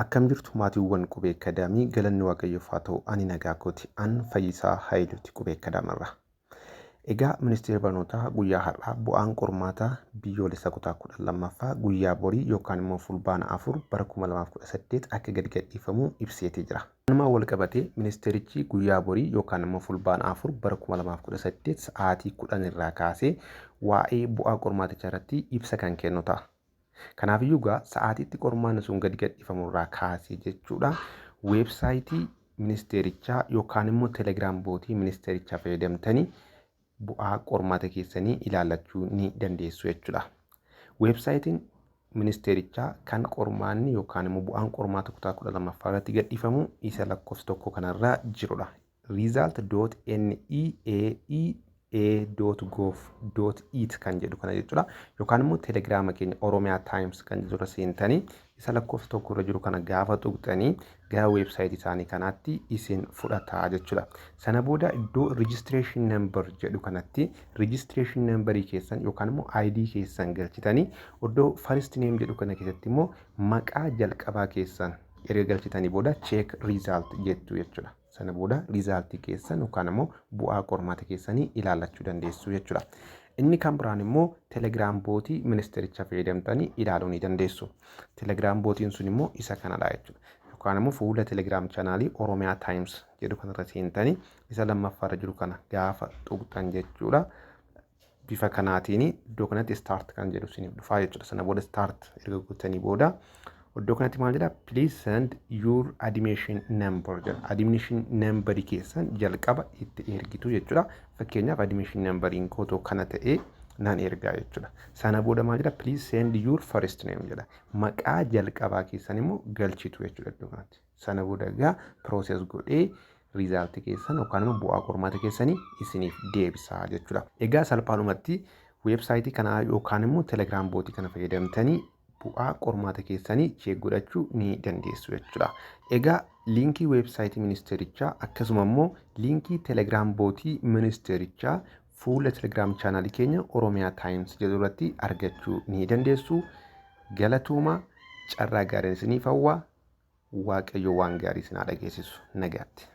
Akkam jirtu maatiiwwan Qubee Akkaadaamii? Galanni Waaqayyoof haa ta'u, ani nagaa kooti. An Fayyisaa Hayiluuti Qubee Akkaadaamirraa. Egaa ministeerri barnootaa guyyaa har'aa bu'aan qormaata biyyoolessa kutaa 12ffaa guyyaa borii yookaan immoo Fulbaana 4 bara 2018 akka gadi gadhiifamu ibseetii jira. Kanumaan wal qabatee ministeerichi guyyaa borii yookaan immoo Fulbaana 4 bara 2018 sa'aatii 10 irraa kaasee waa'ee bu'aa qormaatichaa irratti ibsa kan kennu ta'a. Kanaafiyyuu egaa sa'aatiitti qormaanni sun gadi gadhiifamu irraa kaasee jechuudha weebsaayitii ministeerichaa yookaan immoo telegiraam bootii ministeerichaa fayyadamtanii bu'aa qormaata keessanii ilaallachuu ni dandeessu jechuudha. Weebsaayitiin ministeerichaa kan qormaanni yookaan immoo bu'aan qormaata kutaa 12ffaa irratti gadhiifamu isa lakkoofsa 1 kanarra jirudha. result.neaea.gov.et kan jedhu kana jechuudha. Yookaan immoo telegiraama keenya Oromiyaa Times kan jedhu irra seentanii isa lakkoofsa 1 irra jiru kana gaafa tuqxanii gara weebsaayitii isaanii kanaatti isin fudhata jechuudha. Sana booda iddoo registration number jedhu kanatti registration numberii keessan yookaan immoo ID keessan galchitanii, iddoo first name jedhu kana keessatti immoo maqaa jalqabaa keessan erga galchitanii booda check result jettu jechuudha. Sana booda riizaaltii keessan yookaan immoo bu'aa qormaata keessanii ilaallachuu dandeessu jechuudha. Inni kan biraan immoo telegiraam bootii ministeericha fayyadamtanii ilaaluu ni dandeessu. Telegiraam bootiin sun immoo isa kanadha jechuudha. Yookaan immoo fuula telegiraam chaanaalii Oromiyaa Times jedhu kanarra seentanii isa lammaffaarra jiru kana gaafa tuqxan jechuudha. Bifa kanaatiin iddoo kanatti start kan jedhu isiniif dhufaa jechuudha. Sana booda start erga gootanii booda iddoo kanatti maal jedha? "Please send your admission number" jedha. Admission number keessan jalqaba itti ergitu jechuudha. Fakkeenyaaf admission numberiin kootoo kana ta'ee nan ergaa jechuudha. Sana booda maal jedha? "Please send your first name" jedha. Maqaa jalqabaa keessan immoo galchitu jechuudha iddoo kanatti. Sana booda egaa process godhee riizaaltii keessan yookaan immoo bu'aa qormaata keessanii isiniif deebisaa jechuudha. Egaa salphaadhumatti weebsaayitii kanaa yookaan immoo telegiraam bootii kana fayyadamtanii bu'aa qormaata keessanii check godhachuu ni dandeessu jechuudha. Egaa liinkii weebsaayitii ministeerichaa akkasuma immoo liinkii telegiraam bootii ministeerichaa fuula telegiraam chaanaalii keenya Oromiyaa Times jedhu irratti argachuu ni dandeessu. Galatooma, carraa gaariin isiniif hawwa. Waaqayyo waan gaarii isin haa dhageessisu. Nagaatti.